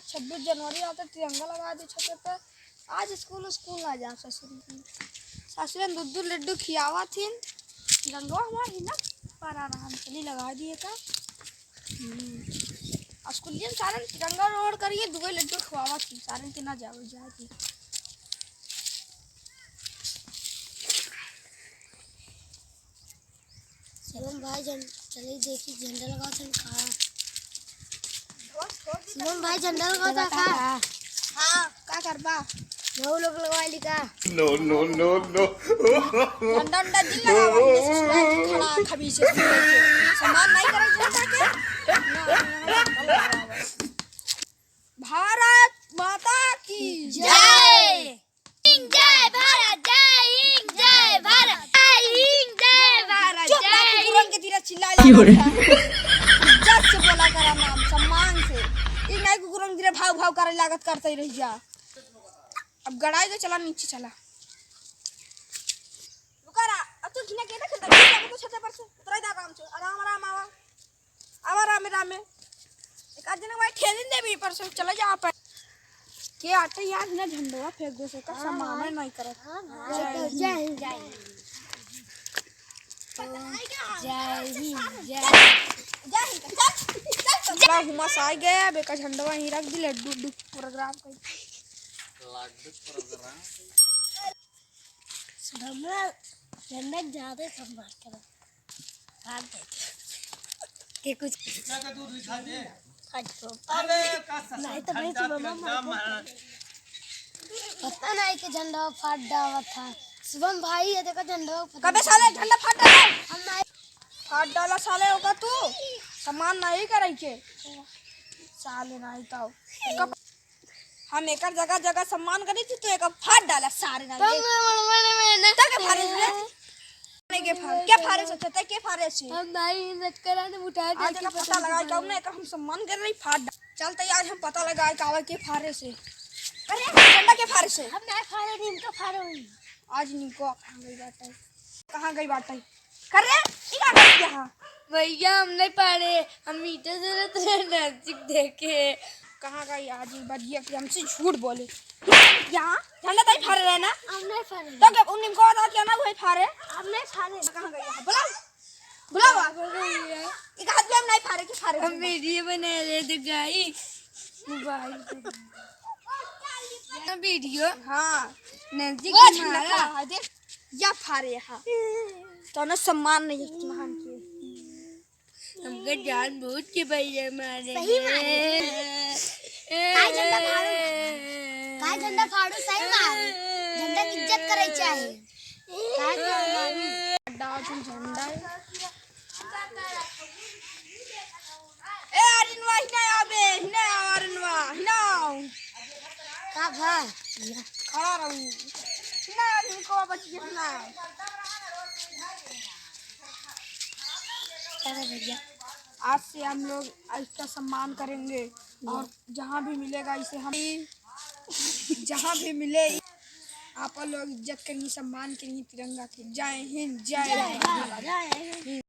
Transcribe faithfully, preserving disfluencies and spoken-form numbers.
छब्बीस जनवरी आते तिरंगा लगा दे छते पे। आज स्कूल, स्कूल ना जा ससुर की। ससुर में दू दू लड्डू खियावा थिन। तिरंगा हमार हिना पर आराम से नहीं लगा दिए का। हम्म। आ स्कूलियन सारन तिरंगा रोड करिए, दुगो लड्डू खवावा थी, सारन के ना जावे जाए थी। शिवम भाई जन-, चले देखी झंडा लगावत हन का। शिवम भाई झंडा लगावत हन का? हाँ। का करबा? नौ लोग लगवाइली का? No, no, no, no। डंडा, डंडा जिन लगावा, ये ससुरा जी खड़ा खबीसे से। सम्मान नहीं करे जनता के। ना, ना, ना, ना, ना, ना। भारत माता की जय। जय भारत, जय हिंद, जय भारत, जय हिंद, जय भारत, चुप ना, जय कुकुरन हिंद। के धीरे चिल्लाए क्यों रे? इज्जत से बोला करा नाम, सम्मान से। ई नहीं कुकुरन के धीरे भाव भाव करे लागत करते ही रह जा। अब गड़ाई के चला, नीचे चला। रुका रहा, अब तू घिना के देख, तू छते पर से उतरा जा आराम से, आराम, आराम आवा। आवा रामे, रामे। एक आध जने भाई ठेलिन देबी पर से चला जा आप। के आटे यार ना झंडवा फेंक दे से का हाँ, सम्मान हाँ। नहीं करत। हाँ, हाँ। जय हिंद। जय हिंद, जय हिंद। जय हिंद, जय हिंद। जय हिंद, चल, चल, चल। बड़ा हुमस आ गया, बेका झंडवा यहीं रख दी, लड्डू उड्डू प्रोग्राम करी। लड्डू प्रोग्राम। हमरा झंडा ज्यादा सम्मान करो। हाथ दे दे। के कुछ अरे, का ससुर नहीं तो झंडा भाई से मम्मा तिरंगा मारते। पता नहीं कि झंडा फाड़ डावा था। शिवम भाई, ये देखो झंडा पता कबे नहीं। साले झंडा फाड़ डाला? हम नहीं। फाड़ डाला साले होगा तू। सम्मान नहीं करे के। साले नहीं तो। कब हम एकर जगह जगह सम्मान करी थी, तू एकर फाड़ डाला सारे ना तो ये। मैं, मैं, मैं, मैं ना। तो के फारे से? नहीं के फारे, के फारे से? ते के फारे से? हम नहीं हिम्मत करा ने उठा दे आज के एकर पता पता लगा नहीं। कब ना एकर हम सम्मान कर रही फाड़ डाल। चल तो आज हम पता लगा के आवे के फारे से। अरे झंडा के फारे से? हम नहीं फारे, नीम का फारे हुई। आज नीम को कहाँ गई बात है? कहाँ गई बात है? कर रे, ई का करत यहाँ? भैया, हम नहीं फारे, हम मीठे से रहे तो नजदीक देखे। कहाँ गई आज ये बजिया कि हमसे झूठ बोले? यहाँ झंडा तई फारे रहे ना? हम नहीं फारे। तो क्या उन निमको बता क्या ना वही फारे? हम नहीं फारे। कहाँ गई यहाँ? बुलाओ, बुलाओ। भैया। ई का हाथ में हम नहीं फारे, कि फारे हम झंडा? वीडियो बना रहे थे गाइस, मोबाइल पे। वीडियो। हाँ। नजदीक वो हमारा। झंडा कहाँ है? देख। या फारे हा। तोने सम्मान नहीं है तुमहन के। हमके जानबूझ के भैया मारे सही हैं। मारे। काय झंडा फाड़ू? काय झंडा फाड़ू? सही मारे। झंडा की इज्जत करे चाहे। काय झंडा मारू? डाल तुम झंडा है। ए, अरिनवा, हिना आवे, हिना आव, अरिनवा, हिना आव। का भा? खड़ा रहू। हिना आव, इनको बच के हिना आव। अरे भैया। आज से हम लोग इसका सम्मान करेंगे और जहाँ भी मिलेगा इसे हम, जहाँ भी मिले आप लोग इज्जत करिए, सम्मान करिए तिरंगा की। जय हिंद, जय जय भारत। भारत।